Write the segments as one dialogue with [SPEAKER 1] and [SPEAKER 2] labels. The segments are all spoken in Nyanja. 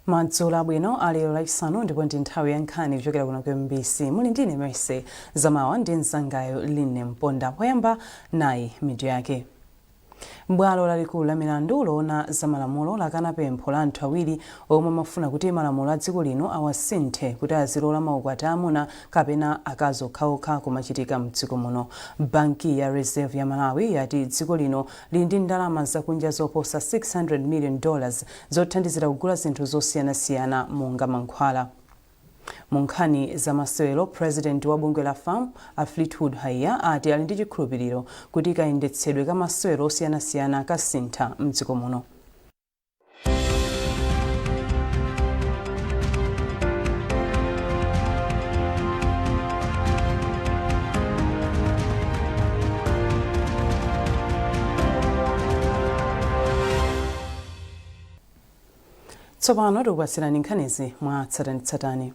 [SPEAKER 1] Madzulo abwino alero Lachisanu, ndipo ndi nthawi ya nkhani kuchokera kuno ku MBC. Muli ndine Mercy Zamawa ndi mzangayo Line Mponda. Poyamba, nayi mitu yake. Bwalo lalikulu la milandu loona za malamulo lakana pempho la anthu awiri omwe amafuna kuti malamulo a dziko lino awasinthe kuti azilola maukwati aamuna kapena akazi okhaokha kumachitika mdziko muno. Banki ya Reserve ya Malawi yati dziko lino lili ndi ndalama zakunja zoposa $600 million zothandizira kugula zinthu zosiyanasiyana monga mankhwala. Mu nkhani za masewero, president wa bungwe la FAM a Fleetwood Haiya ati ali ndi chikhulupiriro kuti kayendetsedwe ka masewero osiyanasiyana kasintha mdziko muno. Tsopano tikupatsirani nkhanizi mwa tsatanetsatane.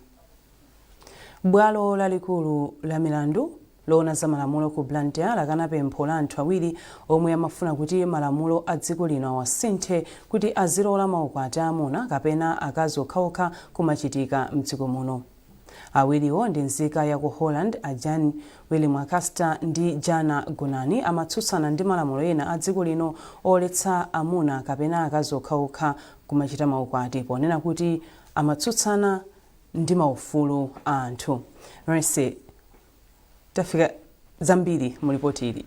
[SPEAKER 1] Bwalo lalikulu la milandu loona za malamulo ku Blantyre lakana pempho la anthu awiri omwe amafuna kuti malamulo a dziko lino awasinthe kuti azilola maukwati aamuna kapena akazi okhaokha kumachitika mdziko muno. Awiriwo ndi nzika ya ku Holland a Jan Willem Akester ndi Jana Gonani amatsutsana ndi malamulo ena a dziko lino oletsa amuna kapena akazi okhaokha kumachita maukwati ponena kuti amatsutsana ndi maufulu a anthu. Mercy, tafika zambiri mu lipoti ili.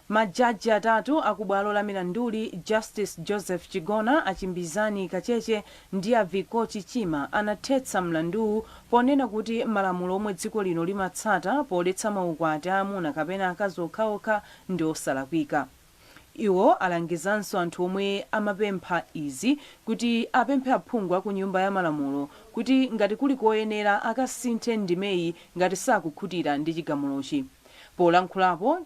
[SPEAKER 1] Majaji atatu aku bwalo la milanduli, Justice Joseph Chigona, a Chimbizani Kacheche ndi a Vikochi Chima anathetsa mlanduwu ponena kuti malamulo omwe dziko lino limatsata poletsa maukwati a amuna kapena akazi okhaokha ndi osalakwika. Iwo alangizanso anthu omwe amapempha izi kuti apemphe aphungu aku nyumba ya malamulo kuti ngati kuli koyenera akasinthe ndimeyi ngati sakukhutira ndi chigamulochi. Polankhulapo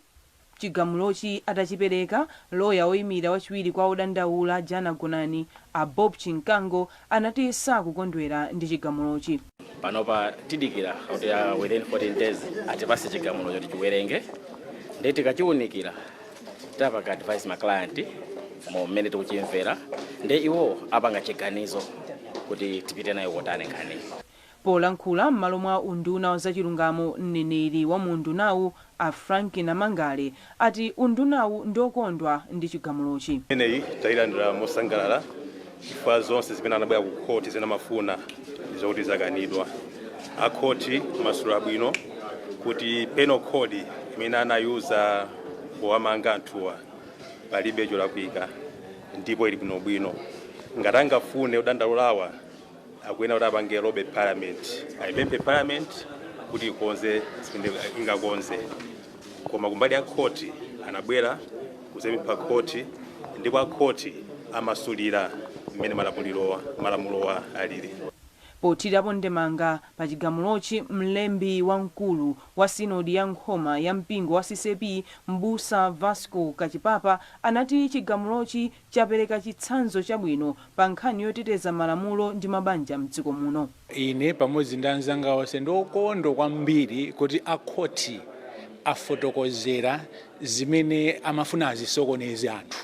[SPEAKER 1] chigamulochi atachipereka, loya oyimira wachiwiri kwa odandaula Jana Gonani, a Bob Chinkango anati sakukondwera ndi chigamulochi.
[SPEAKER 2] Panopa tidikira kuti within 14 days atipase chigamulo choti tichiwerenge, ndi tikachiunikira tapanga advise ma client mu mmene tikuchimvera, ndi iwo apanga chiganizo kuti tipite nayo kotani nkhani.
[SPEAKER 1] Polankhula m'malo mwa unduna wa zachilungamo, mneneri wa mu undunawu a Frank Namangale ati undunawu ndiokondwa ndi chigamulochi.
[SPEAKER 3] Imeneyi tayilandira mosangalala chifukwa zonse zimene anabwera ku khoti zimene amafuna zokuti zakanidwa. Akhoti masula bwino kuti penal code imene anayuza powamanga anthuwa palibe cholakwika ndipo ili bwinobwino. Ngati angafune odandaulawa, akuyenera kuti apange lobby parliament, ayipemphe parliament kuti ikonze zimene ingakonze. Koma kumbali ya khoti, anabwera kuzapempha khoti ndipo akhoti amasulira mmene malamulowa alili.
[SPEAKER 1] Pothirapo ndemanga pa chigamulochi, mlembi wamkulu wa sinodi ya Nkhoma ya mpingo wa CCAP, Mbusa Vasco Kachipapa, anati chigamulochi chapereka chitsanzo chabwino pa nkhani yoteteza malamulo ndi mabanja mdziko muno.
[SPEAKER 4] Ine pamodzi ndi anzanga onse ndi okondwa kwambiri kuti akhoti afotokozera zimene amafuna azisokoneze anthu.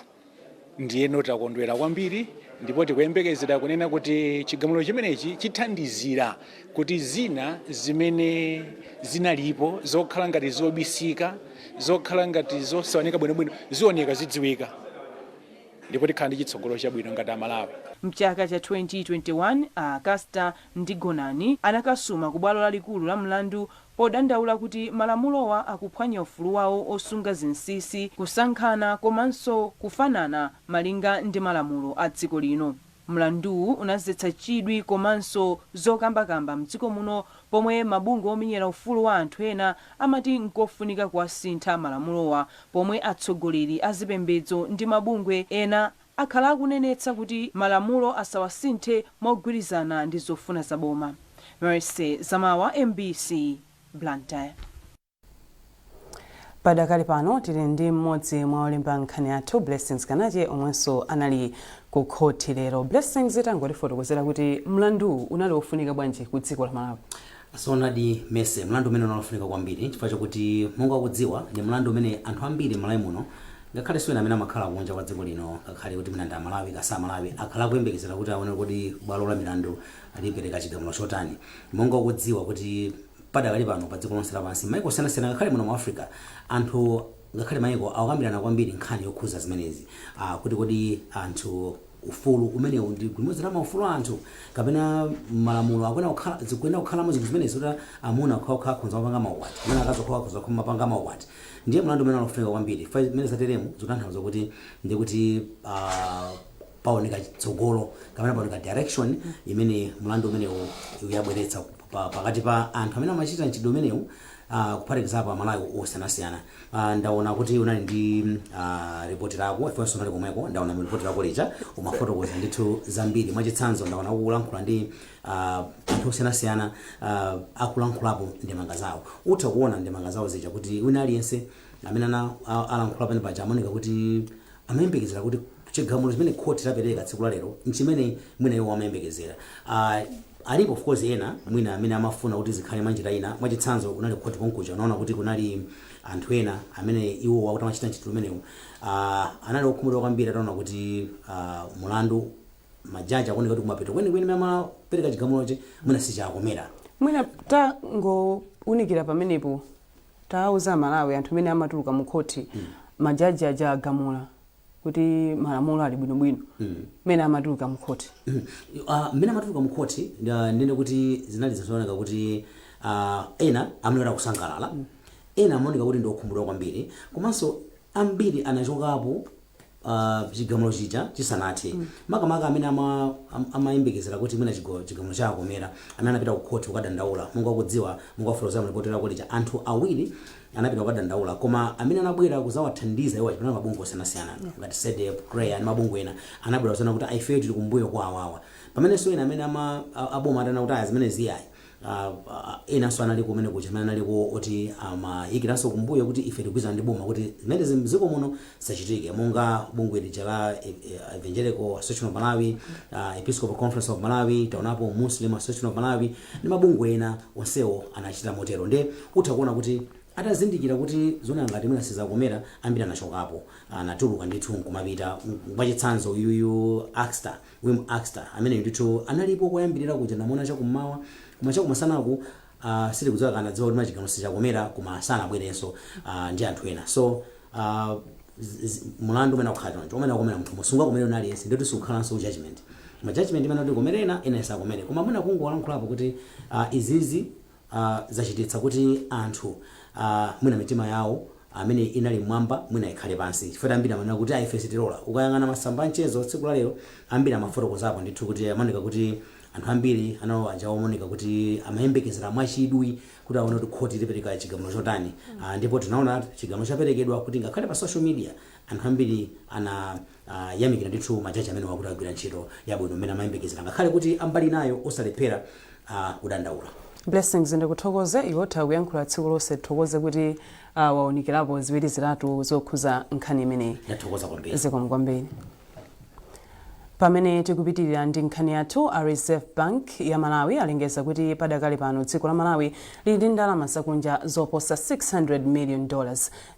[SPEAKER 4] Ndiyeno takondwera kwambiri ndipo tikuyembekezera kunena kuti chigamulo chimenechi chithandizira kuti zina zimene zinalipo zokhala ngati zobisika, zokhala ngati zosaoneka bwinobwino, zioneka, zidziwika, ndipo tikhala ndi chitsogolo chabwino ngati Amalawi.
[SPEAKER 1] Mchaka cha 2021, a Akester ndi Gonani anakasuma ku bwalo lalikulu la mlandu podandaula kuti malamulowa akuphwanya ufulu wawo osunga zinsinsi, kusankhana komanso kufanana malinga ndi malamulo a dziko lino. Mlanduwu unadzetsa chidwi komanso zokambakamba mdziko muno pomwe mabungwe omenyera ufulu wa anthu ena amati nkofunika kuwasintha malamulowa, pomwe atsogoleri a zipembedzo ndi mabungwe ena akhala akunenetsa kuti malamulo asawasinthe mogwirizana ndi zofuna za boma. Mercy Zamawa, MBC, Blantyre. Padakali pano tili ndi mmodzi mwa olemba nkhani athu, Blessings Kanache, omwenso anali ku khoti lero. Blessings, tangotifotokozera kuti mlanduwu unali wofunika bwanji ku dziko la Malawi?
[SPEAKER 5] Zoonadi Mercy, mlandu umene unali ofunika kwambiri chifukwa chakuti monga ukudziwa ndi mlandu umene anthu ambiri m'Malawi muno Ngakhale ena amene amakhala kunja kwa dziko lino, ngakhale kuti mwina ndi Amalawi kasa Amalawi, akhala akuyembekezera kuti aone kuti bwalo la milandu lipereka chigamulo chotani. Monga ukudziwa kuti padakali pano pa dziko lonse lapansi, maiko osiyanasiyana, ngakhale muno mu Africa, anthu ngakhale maiko akukambirana kwambiri nkhani yokhuza zimenezi, kuti kodi anthu ufulu umenewu ndi limodzi la maufulu a anthu kapena malamulo akuyenera kukhala, zikuyenera kukhalamo zinthu zimenezi, kuti amuna okhaokha akhoza kupanga maukwati kapena akazi okhaokha akhoza kumapanga maukwati. Ndiye mlandu umene unafunika kwambiri. Fa zimene zateremu zikutanthauza kuti ndikuti paoneka tsogolo kapena paoneka direction imene mlandu umenewu uyabweretsa pakati pa anthu amene amachita mchitidwe umenewu, kuphatikizapo Amalawi osiyanasiyana. Ndaona kuti unali ndi ripoti lako, ifenso unali komweko. Ndaona mu ripoti lako lija umafotokoza ndithu zambiri. Mwachitsanzo, ndaona ukulankhula ndi anthu osiyanasiyana, akulankhulapo ndemanga zawo. Utha kuona ndemanga zawo zija kuti wina aliyense amene alankhula pene paja amaoneka kuti amayembekezera kuti chigamulo chimene khoti lapereka tsiku la lero nchimene mwina iwo amayembekezera. Alipo of course ena mwina amene amafuna kuti zikhale mwanjira ina. Mwachitsanzo, unali khoti konkuja, unaona kuti kunali anthu ena amene iwo wakuti amachita mchitidwe umenewu, anali okhumudwa kwambiri ataona kuti mulandu majaji akuoneka kuti kumapeto kwenikweni amene amapereka chigamulochi mwina sichakomera.
[SPEAKER 1] Mwina tangounikira pamenepo, tawauza Amalawi, anthu amene amatuluka mu khoti, majaji aja agamula kuti malamulo ali bwinobwino, mmene amatuluka mu khoti.
[SPEAKER 5] Mmene amatuluka mu khoti, ndine kuti zinali zinaoneka kuti ena amaoneka kusangalala, ena amaoneka kuti ndi okhumudwa kwambiri, komanso ambiri anachokapo chigamulo chija chisanathe, makamaka amene amayembekezera kuti mwina chigamulo chakomera, amene anapita ku khoti kukadandaula. Monga kudziwa, monga kufotokozera mlipoti lako lija, anthu awiri anapita kukadandaula, koma amene anabwera kuzawathandiza iwo achipana mabungwe osiyanasiyana ngati CDEDI, CHREAA ndi mabungwe ena, anabwera kuzana kuti ifeyo tili kumbuyo kwa awawa, pamenenso ena amene aboma atana kuti aya zimene ziyayi, enanso analiko kumene kuja amene analiko oti amayikiranso kumbuyo kuti ife tikugwirizana ndi boma kuti zimene mdziko muno zisachitike, monga bungwe lija la Evangelical Association of Malawi, Episcopal Conference of Malawi, taonapo Muslim Association of Malawi ndi mabungwe ena onsewo anachita motero. Nde utha kuona kuti atazindikira kuti zona ngati mwina sizakomera, ambiri anachokapo, anatuluka ndithu nkumapita. Mwachitsanzo, uyuyu Axter, Wim Axter, amene ndithu analipo koyambirira kuja, namuona chakummawa, koma chakumasanaku sitikudziwa kana dziwa kuti machigamulo sichakomera, koma sanabwerenso ndi anthu ena. So mulandu umene ukhala choncho, umene akomera munthu musunga komere wina aliyense, ndikuti sikukhalanso judgment. Ma judgment imene kuti komere ena, ena isakomere. Koma mwina kungolankhulapo kuti izizi zachititsa kuti anthu mwina mitima yawo amene inali mmwamba mwina ikhale pansi, chifukwa ambiri amanena kuti ife sitilola. Ukayang'ana masamba a mchezo tsiku la lero, ambiri amafotokozapo ndithu kuti amaoneka kuti anthu ambiri anawo aja omoneka kuti amayembekezera mwachidwi kuti aone kuti khoti lipereka chigamulo chotani. Ndipo tinaona chigamulo chaperekedwa kuti ngakhale pa social media anthu ambiri ana yamikira ndithu majaji amene wakuti agwira ntchito yabwino mmene amayembekezera, ngakhale kuti ambali nayo osalephera kudandaula.
[SPEAKER 1] Blessings, ndikuthokoze. Iwe utha kuyankhula tsiku lonse. Tithokoze kuti waunikirapo ziwiri zitatu zokhuza nkhani imeneyi.
[SPEAKER 5] Ndathokoza kwambiri.
[SPEAKER 1] Zikomo kwambiri. Pamene tikupitirira ndi nkhani yathu, a Reserve Bank ya Malawi alengeza kuti padakali pano dziko la Malawi lili ndi ndalama zakunja zoposa $600 million.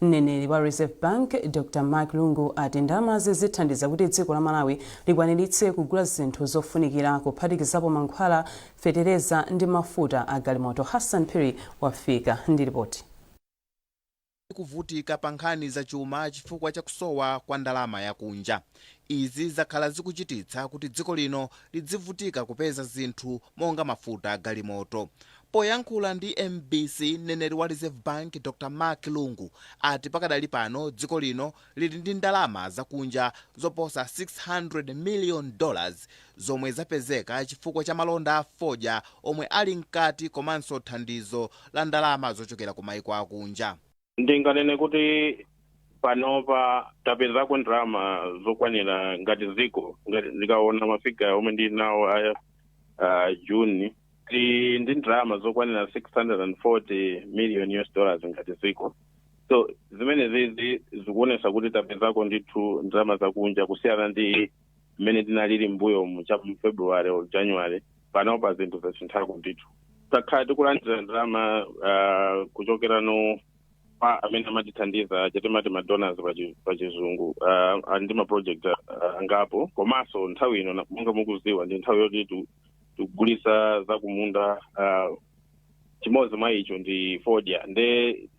[SPEAKER 1] Mneneri wa Reserve Bank, Dr Mark Lungu, ati ndalamazi zithandiza kuti dziko la Malawi likwaniritse kugula zinthu zofunikira, kuphatikizapo mankhwala, fetereza ndi mafuta a galimoto. Hassan Phiri wafika ndi ripoti.
[SPEAKER 6] Kuvutika pa nkhani zachuma chifukwa cha kusowa kwa ndalama yakunja. Izi zakhala zikuchititsa kuti dziko lino lidzivutika kupeza zinthu monga mafuta a galimoto. Poyankhula ndi MBC, mneneri wa Reserve Bank, Dr Mark Lungu, ati pakadali pano dziko lino lili ndi ndalama zakunja zoposa $600 million zomwe zapezeka chifukwa cha malonda a fodya omwe ali mkati komanso thandizo la ndalama zochokera ku maiko akunja.
[SPEAKER 7] Ndinganene kuti panopa tapezako ndalama zokwanira ngati ziko. Ngati ndikaona ma figure omwe ndili nawo a June, tili ndi ndalama zokwanira US$640 million ngati ziko. So zimene zizi zikuonesa kuti tapezako ndithu ndalama zakunja kusiyana ndi mmene tinalili mbuyo cha mu February or January. Panopa zinthu zasinthako ndithu. Takhala tikulandira ndalama kuchokera no Pa amene amatithandiza, chatimati ma donors pa Chizungu, ali ndi ma project angapo. Komanso nthawi ino, monga mukuziwa, ndi nthawi yoti tikugulisa zakumunda. Chimodzi mwa icho ndi fodya. Nde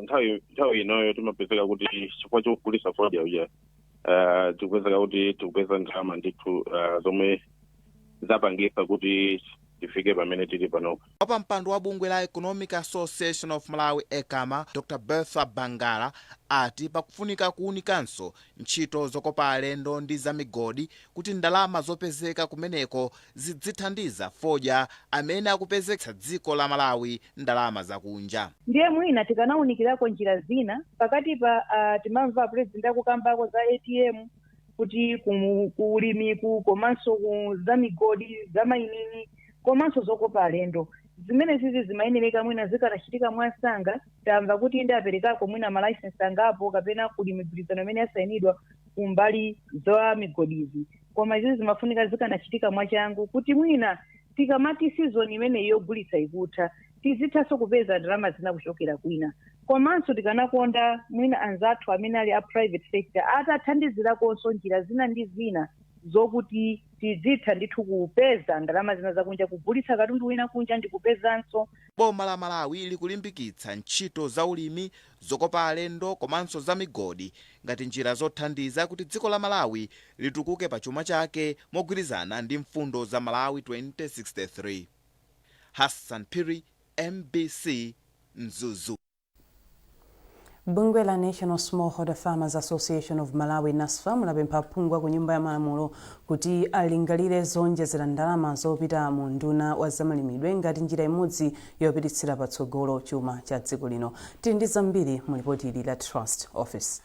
[SPEAKER 7] nthawi inoyo timapezeka kuti chifukwa chokugulisa fodya uja, tikupezeka kuti tikupeza ndalama ndithu, zomwe zapangisa kuti tifike pamene tili panopa.
[SPEAKER 6] Wapampando wa bungwe la Economic Association of Malawi, ECAMA, Dr Bertha Bangara, ati pakufunika kuwunikanso ntchito zokopa alendo ndi zamigodi kuti ndalama zopezeka kumeneko zidzithandiza fodya amene akupezeketsa dziko la Malawi ndalama zakunja.
[SPEAKER 8] Ndiye mwina tikanawunikirako njira zina pakati pa timamva President akukambako za ATM kuti ku ulimiku, komanso ku za migodi, za mining, komanso zokopa alendo. Zimene zizi zimayenereka mwina zikanachitika mwansanga. Tamva kuti inde, aperekako mwina ma license angapo kapena kuli migwirizano imene yasayinidwa kumbali za migodizi, koma izizi zimafunika zikanachitika mwachangu kuti mwina tikamati season imeneyi yogulitsa ikutha, tizithanso kupeza ndalama zina kuchokera kwina. Komanso tikanakonda mwina anzathu amene ali a private sector atathandizirakonso njira zina ndi zina zokuti tizitha ndithu kupeza ndalama zina zakunja, kugulitsa katundu wina kunja ndi kupezanso.
[SPEAKER 6] Boma la Malawi likulimbikitsa ntchito za ulimi, zokopa alendo komanso za migodi ngati njira zothandiza kuti dziko la Malawi litukuke pa chuma chake mogwirizana ndi mfundo za Malawi 2063. Hassan Phiri, MBC, Mzuzu.
[SPEAKER 1] Bungwe la National Smallholder Farmers Association of Malawi, NASFAM, lapempha aphungu ku Nyumba ya Malamulo kuti alingalire zonjezera ndalama zopita mu unduna wa zamalimidwe ngati njira imodzi yopititsira patsogolo chuma cha dziko lino. Tili ndi zambiri mu lipoti ili la Trust Office.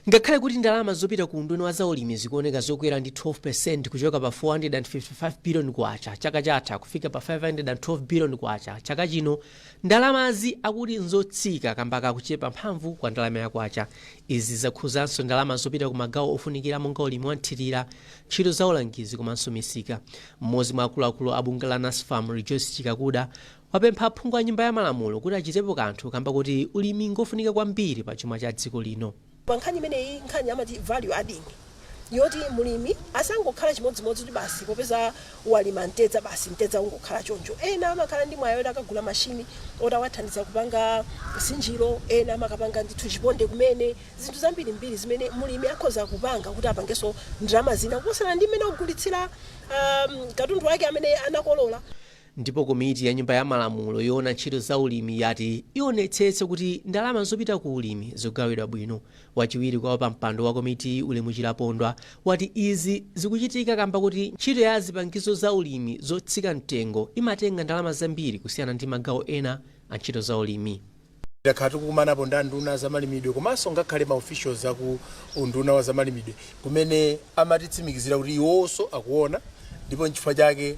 [SPEAKER 9] Ngakhale kuti ndalama zopita ku unduna wa zaulimi zikuoneka zokwera ndi 12% kuchoka pa 455 billion kwacha chaka chatha kufika pa 512 billion kwacha chaka chino, ndalamazi akuti nzotsika kamba kakuchepa mphamvu kwa ndalama ya kwacha. Izi zakhuzanso ndalama zopita ku magawo ofunikira monga ulimi wa nthirira, ntchito za ulangizi komanso misika. Mmodzi mwa akuluakulu a bungwe la NASFAM, Rejoice Chikakuda, wapempha aphungu a Nyumba ya Malamulo kuti achitepo kanthu kamba kuti ulimi ngofunika kwambiri pa chuma cha dziko lino.
[SPEAKER 10] Pa nkhani imeneyi, nkhani amati value adding, yoti mulimi asangokhala chimodzimodzi kuti basi, popeza walima mtedza, basi mtedza ungokhala choncho. Ena amakhala ndi mwayi oti akagula mashini oti awathandiza kupanga sinjiro, ena amakapanga ndithu chiponde kumene, zinthu zambirimbiri zimene mulimi akhoza kupanga kuti apangenso ndalama zina kuposana ndi mmene ogulitsira katundu wake amene anakolola.
[SPEAKER 9] Ndipo komiti ya Nyumba ya Malamulo yoona ntchito za ulimi yati ionetsetse kuti ndalama zopita ku ulimi zikugawidwa bwino. Wachiwiri kwa wapampando wa komiti, Ulemu Chilapondwa, wati izi zikuchitika kamba kuti ntchito ya zipangizo za ulimi zotsika mtengo imatenga ndalama zambiri kusiyana ndi magawo ena a ntchito za ulimi.
[SPEAKER 11] Takhala tikukumanapo ndi anduna zamalimidwe komanso ngakhale ma officials aku unduna wa zamalimidwe, kumene amatitsimikizira kuti iwonso akuona, ndipo nchifukwa chake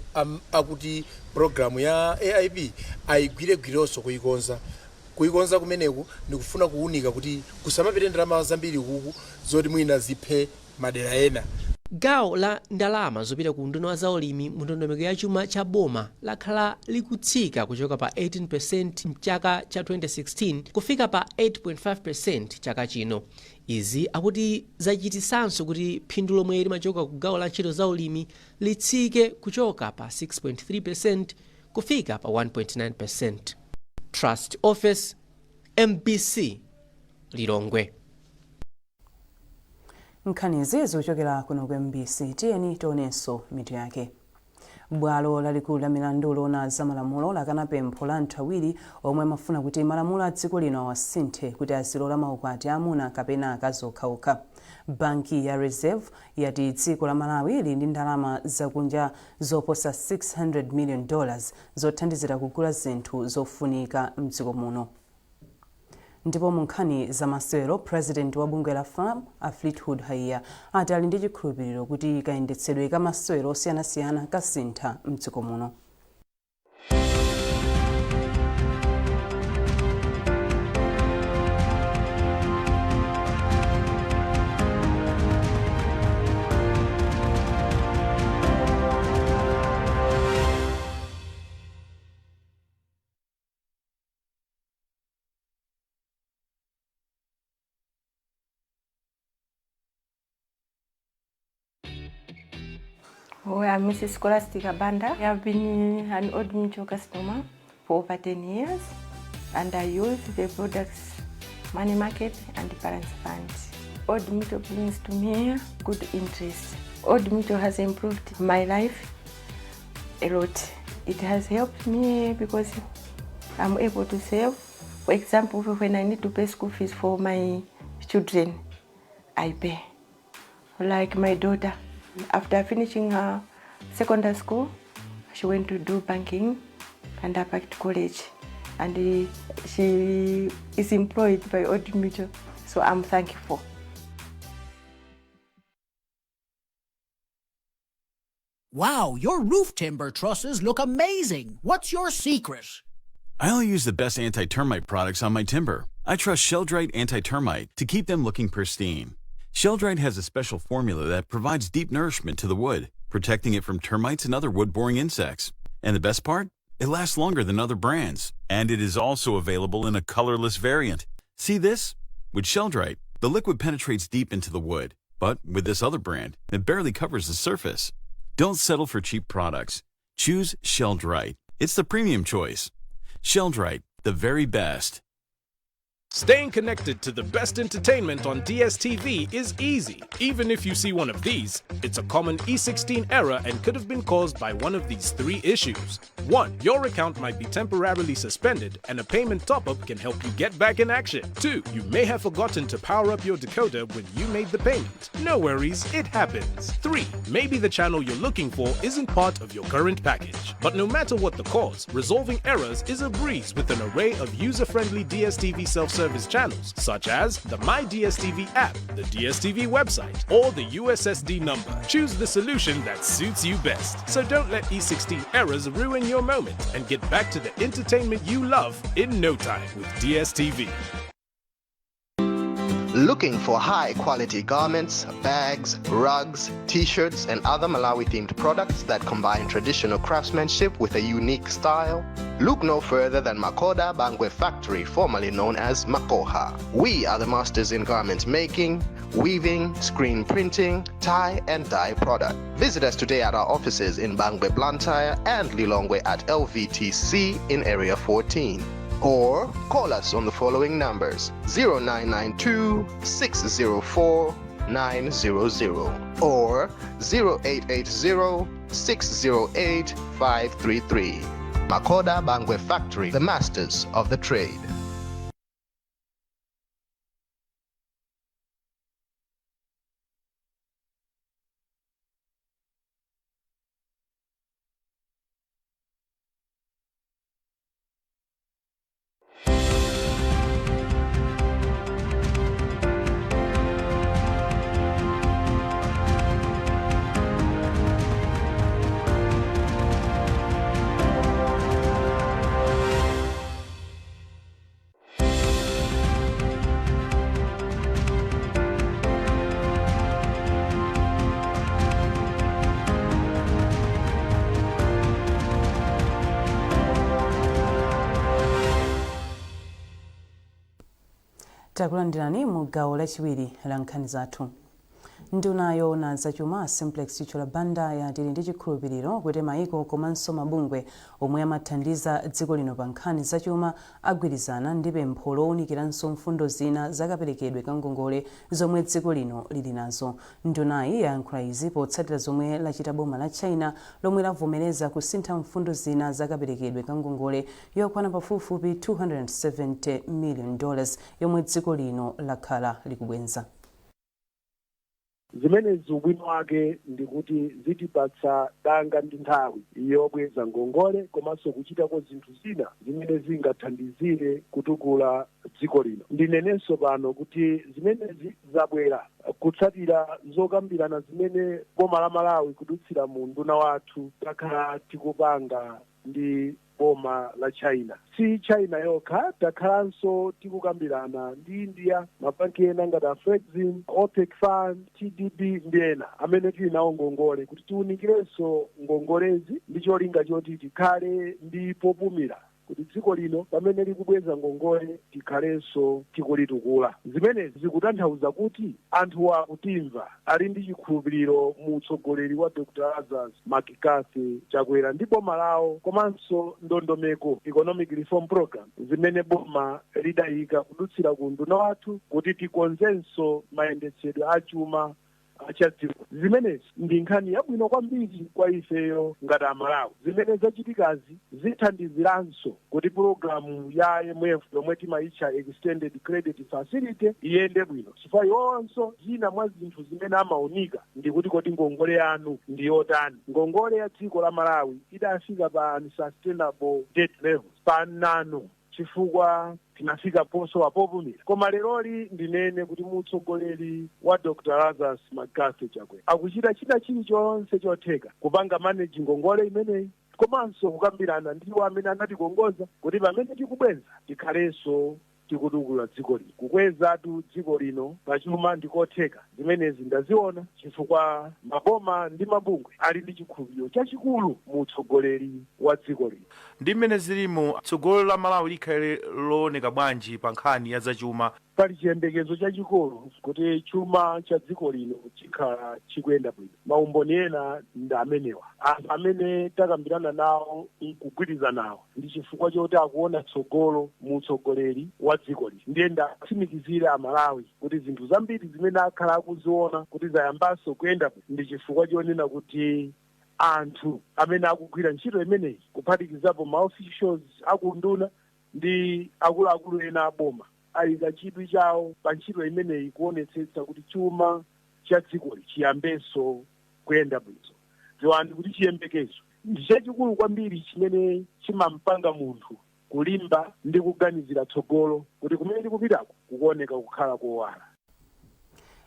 [SPEAKER 11] akuti program ya AIP ayigwiregwirenso kuyikonza. Kuyikonza kumeneku ndikufuna kuwunika kuti kusamapite ndalama zambiri kuku zoti mwina ziphe madera ena.
[SPEAKER 9] Gawo la ndalama zopita ku unduna wa zaulimi mu ndondomeko ya chuma cha boma lakhala likutsika kuchoka pa 18% mchaka cha 2016 kufika pa 8.5% chaka chino. Izi akuti zachitisanso kuti phindu lomwe limachoka ku gawo la ntchito za ulimi litsike kuchoka pa 6.3% kufika pa 1.9%. Trust Office, MBC, Lilongwe.
[SPEAKER 1] Nkhanizi zikuchokera kuno ku MBC. Tiyeni tionenso mitu yake. Bwalo lalikulu la milandu loona za malamulo lakana pempho la anthu awiri omwe amafuna kuti malamulo a dziko lino awasinthe kuti azilola maukwati amuna kapena akazi okhaokha. Banki ya Reserve yati dziko la Malawi lili ndi ndalama zakunja zoposa $600 million zothandizira kugula zinthu zofunika mdziko muno. Ndipo mu nkhani za masewero, President wa bungwe la FAM, a Fleetwood Haiya, ati ali ndi chikhulupiriro kuti kayendetsedwe ka masewero osiyanasiyana kasintha mdziko muno.
[SPEAKER 12] Oh, I'm Mrs. Scholastica Banda. I have been an Old Mutual customer for over 10 years, and I use the products Money Market and Balance Fund. Old Mutual brings to me good interest. Old Mutual has improved my life a lot. It has helped me because I'm able to save. For example, when I need to pay school fees for my children, I pay. Like my daughter, after finishing her secondary school, she went to do banking and back to college. And she is employed by Old Mutual, so I'm thankful.
[SPEAKER 13] Wow, your roof timber trusses look amazing. What's your secret?
[SPEAKER 14] I only use the best anti-termite products on my timber. I trust Sheldrite Anti-Termite to keep them looking pristine. Sheldrite has a special formula that provides deep nourishment to the wood, protecting it from termites and other wood-boring insects. And the best part? It lasts longer than other brands. And it is also available in a colorless variant. See this? With Sheldrite, the liquid penetrates deep into the wood. But with this other brand, it barely covers the surface. Don't settle for cheap products. Choose Sheldrite. It's the premium choice. Sheldrite, the very best.
[SPEAKER 15] Staying connected to the best entertainment on DSTV is easy. Even if you see one of these, it's a common E16 error and could have been caused by one of these three issues. 1. Your account might be temporarily suspended and a payment top up can help you get back in action. 2. You may have forgotten to power up your decoder when you made the payment. No worries, it happens. 3. Maybe the channel you're looking for isn't part of your current package. But no matter what the cause, resolving errors is a breeze with an array of user friendly DSTV self service channels such as the My DSTV app, the DSTV website, or the USSD number. Choose the solution that suits you best. So don't let E16 errors ruin your moment and get back to the entertainment you love in no time with DSTV.
[SPEAKER 16] Looking for high quality garments, bags, rugs, t shirts, and other Malawi themed products that combine traditional craftsmanship with a unique style? Look no further than Makoda Bangwe Factory, formerly known as Makoha. We are the masters in garment making, weaving, screen printing, tie, and dye product. Visit us today at our offices in Bangwe Blantyre and Lilongwe at LVTC in Area 14, or call us on the following numbers: 0992 604 900 or 0880 608 533. Makoda Bangwe Factory, the masters of the trade.
[SPEAKER 1] Takulandirani mu gawo lachiwiri la nkhani zathu. Nduna yoona zachuma Simplex Chithyola Banda yati ili ndi chikhulupiriro kuti maiko komanso mabungwe omwe amathandiza dziko lino pa nkhani zachuma agwirizana ndi pempho lowunikiranso mfundo zina zakaperekedwe ka ngongole zomwe dziko lino lili nazo. Ndunayi yayankhula izi potsatira zomwe lachita boma la China, lomwe lavomereza kusintha mfundo zina zakaperekedwe ka ngongole yokwana pafupifupi $270 million yomwe dziko lino lakhala likubwenza.
[SPEAKER 17] Zimenezi ubwino wake ndikuti zitipatsa danga ndi nthawi yobweza ngongole komanso kuchitako zinthu zina zimene zingathandizire kutukula dziko lino. Ndinenenso pano kuti zimenezi zabwera kutsatira zokambirana zimene boma la Malawi kudutsira mu nduna wathu takhala tikupanga ndi boma la China. Si China yokha, takhalanso tikukambirana ndi India, mabanki ena ngati Afrexim, OPEC Fund, TDB ndi ena amene tili nawo ngongole, kuti tiwunikirenso ngongolezi ndi cholinga choti tikhale ndi popumira. Kuti dziko lino pamene likubweza ngongole tikhalenso tikulitukula. Zimenezi zikutanthauza kuti anthu akutimva, ali ndi chikhulupiriro mu utsogoleri wa Dr Lazarus McCarthy Chakwera ndi boma lawo, komanso ndondomeko, economic reform program, zimene boma lidayika kudutsira ku nduna wathu kuti tikonzenso mayendetsedwe a chuma cha dziko. Zimenezi ndi nkhani yabwino kwambiri kwa ifeyo ngati Amalawi. Zimene zachitikazi zithandiziranso kuti pulogalamu ya IMF yomwe timayitcha Extended Credit Facility iyende bwino, chifukwa iwonso zina mwa zinthu zimene amaunika ndi kuti kodi ngongole yanu ndi yotani. Ngongole ya dziko la Malawi idafika pa unsustainable debt levels panano chifukwa tinafika posowa popumira. Koma leroli ndinene kuti mutsogoleri wa Dr Lazarus McCarthy Chakwera akuchita china chilichonse chotheka kupanga manage ngongole imeneyi, komanso kukambirana ndiwo amene anatikongoza kuti pamene tikubweza tikhalenso tikutukula dziko lino. Kukwezatu dziko lino pachuma ndikotheka. Zimenezi ndaziona chifukwa maboma ndi mabungwe ali ndi chikhulupiriro chachikulu mu utsogoleri wa dziko lino.
[SPEAKER 18] Ndi mmene zilimo, tsogolo la Malawi likhale looneka bwanji pa nkhani ya zachuma?
[SPEAKER 17] Pali chiyembekezo chachikulu kuti chuma cha dziko lino chikhala chikuyenda bwino. Maumboni ena ndi amenewa: anthu amene takambirana nawo nkugwirizana nawo ndi chifukwa choti akuona tsogolo mu utsogoleri wa dziko lino. Ndiye ndatsimikizire Amalawi kuti zinthu zambiri zimene akhala akuziona kuti zayambanso kuyenda bwino ndi chifukwa chonena kuti anthu amene akugwira ntchito imeneyi, kuphatikizapo ma officials akunduna ndi akuluakulu ena aboma, ayika chidwi chawo pa ntchito imeneyi kuonetsetsa kuti chuma cha dzikoli chiyambenso kuyenda bwino. Dziwani kuti chiyembekezo ndi chachikulu kwambiri chimene chimampanga munthu kulimba ndi kuganizira tsogolo kuti kumene tikupitako kukuoneka kukhala kowala.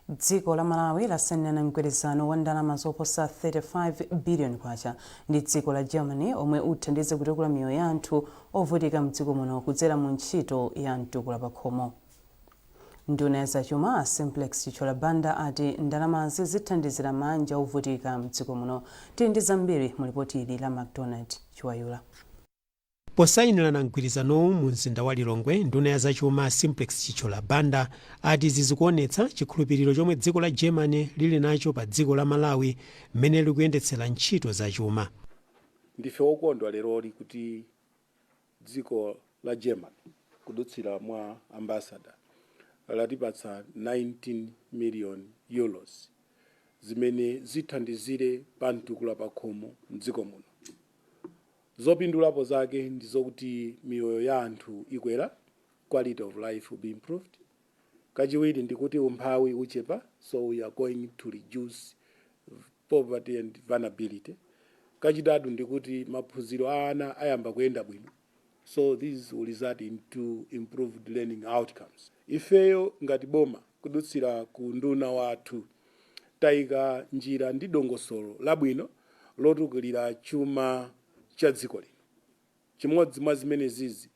[SPEAKER 1] Dziko la Malawi lasayinirana mgwirizano wa ndalama zoposa 35 billion kwacha ndi dziko la Germany omwe uthandize kutukula miyoyo ya anthu ovutika mdziko muno kudzera mu ntchito ya mtukula pakhomo. Nduna ya zachuma Simplex Chithyola Banda ati ndalamazi zithandizira mabanja ovutika mdziko muno. Tili ndi zambiri mu lipoti ili la McDonald Chiwayula.
[SPEAKER 19] Posayinirana mgwirizanowu mu mzinda wa Lilongwe, nduna ya zachuma Simplex Chithyola Banda ati izi zikuonetsa chikhulupiriro chomwe dziko la Germany lili nacho pa dziko la Malawi mmene likuyendetsera ntchito zachuma.
[SPEAKER 20] Ndife okondwa leroli kuti dziko la Germany kudutsira mwa ambassador latipatsa 19 million euros zimene zithandizire pa mtukula pakhomo mdziko muno. Zopindulapo zake ndi zokuti miyoyo ya anthu ikwera, quality of life will be improved. Kachiwiri ndikuti umphawi uchepa, so we are going to reduce poverty and vulnerability. Kachitatu ndikuti maphunziro a ana ayamba kuyenda bwino, so this will result into improved learning outcomes. Ifeyo ngati boma kudutsira ku nduna wathu tayika njira ndi dongosolo labwino lotukulira chuma cha dziko lino. Chimodzi mwa zimenezizi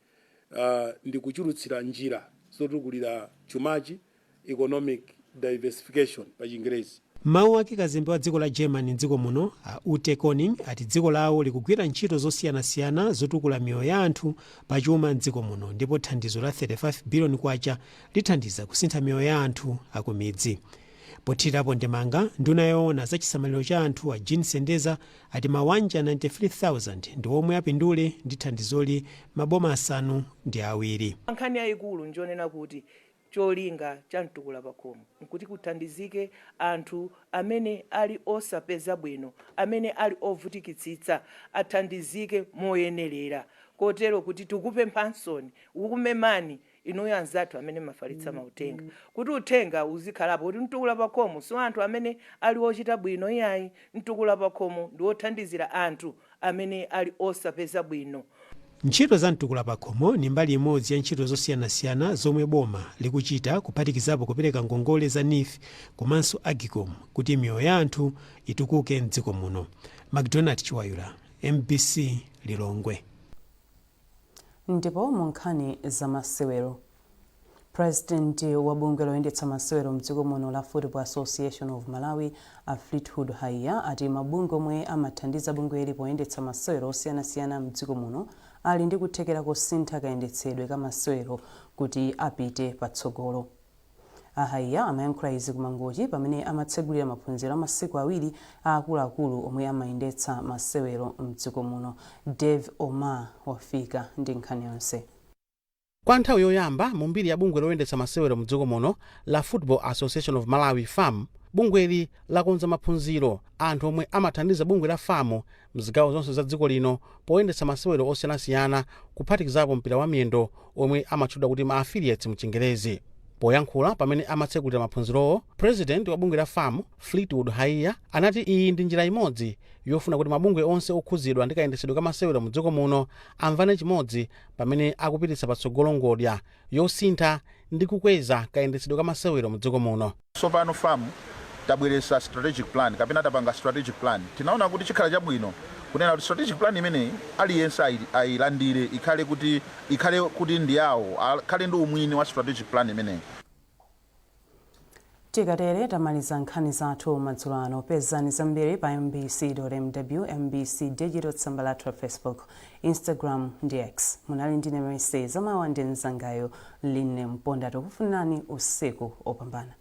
[SPEAKER 20] ndi kuchulutsira njira zotukulira chumachi, economic diversification pa Chingerezi.
[SPEAKER 19] M'mawu ake, kazembe wa dziko la Germany mdziko muno a Ute Koning ati dziko lawo likugwira ntchito zosiyanasiyana zotukula miyoyo ya anthu pachuma mdziko muno, ndipo thandizo la 35 billion kwacha lithandiza kusintha miyoyo ya anthu akumidzi. Pothirirapo ndemanga, nduna yoona za chisamaliro cha anthu a Jean Sendeza ati mabanja 93,000 ndi omwe apindule ndi thandizoli maboma asanu ndi awiri.
[SPEAKER 21] Nkhani yayikulu njonena kuti cholinga cha mtukula pakhomo nkuti kuthandizike anthu amene ali osapeza bwino, amene ali ovutikitsitsa, athandizike moyenerera, kotero kuti tikupemphansoni, kukumemani inuyo anzathu amene mumafalitsa mauthenga kuti uthenga uzikhalapo kuti mtukula pakhomo si anthu amene ali ochita bwino iyayi. Mtukula pakhomo ndi wothandizira anthu amene ali osapeza bwino.
[SPEAKER 19] Ntchito za mtukula pakhomo ni mbali imodzi ya ntchito zosiyanasiyana zomwe boma likuchita, kuphatikizapo kupereka ngongole za NEEF komanso AGCOM kuti miyoyo ya anthu itukuke mdziko muno. McDonald Chiwayula, MBC, Lilongwe.
[SPEAKER 1] Ndipo mu nkhani za masewero, President wa bungwe loyendetsa masewero mdziko muno la Football Association of Malawi a Fleetwood Haiya ati mabungwe omwe amathandiza bungweli poyendetsa masewero osiyanasiyana mdziko muno ali ndi kuthekera kosintha kayendetsedwe ka masewero kuti apite patsogolo. A Haiya amayankhula izi ku Mangochi pamene amatsegulira maphunziro a masiku awiri a akuluakulu omwe amayendetsa masewero mdziko muno. Dave Omar wafika ndi nkhani yonse.
[SPEAKER 2] Kwa nthawi yoyamba mu mbiri ya bungwe loyendetsa masewero mdziko muno la Football Association of Malawi, FAM, bungweli lakonza maphunziro anthu omwe amathandiza bungwe la FAM mzigawo zonse za dziko lino poyendetsa masewero osiyanasiyana, kuphatikizapo mpira wa miyendo, omwe amatchedwa kuti ma affiliates mchingerezi. Poyankhula pamene amatsegulira maphunzirowo, president wa bungwe la FAM, Fleetwood Haiya, anati iyi ndi njira imodzi yofuna kuti mabungwe onse okhuzidwa ndi kayendetsedwe ka masewero mdziko muno amvane chimodzi pamene akupititsa patsogolo ngodya yosintha ndi kukweza kayendetsedwe ka masewero mdziko muno.
[SPEAKER 22] Tsopano FAM tabweretsa strategic plan, kapena tapanga strategic plan. Tinaona kuti chikhala chabwino kunena kuti strategic plan imeneyi aliyense ayilandire, ikhale kuti ndi yawo, akhale ndi umwini wa strategic plan imeneyi.
[SPEAKER 1] Tikatere tamaliza nkhani zathu madzulo ano. Pezani zambiri pa mbc.mw, MBC Digital, tsamba lathu la Facebook, Instagram ndi X. Munali ndine Mercy Zamawa ndi mzangayo Line Mponda. Tikufunirani usiku opambana.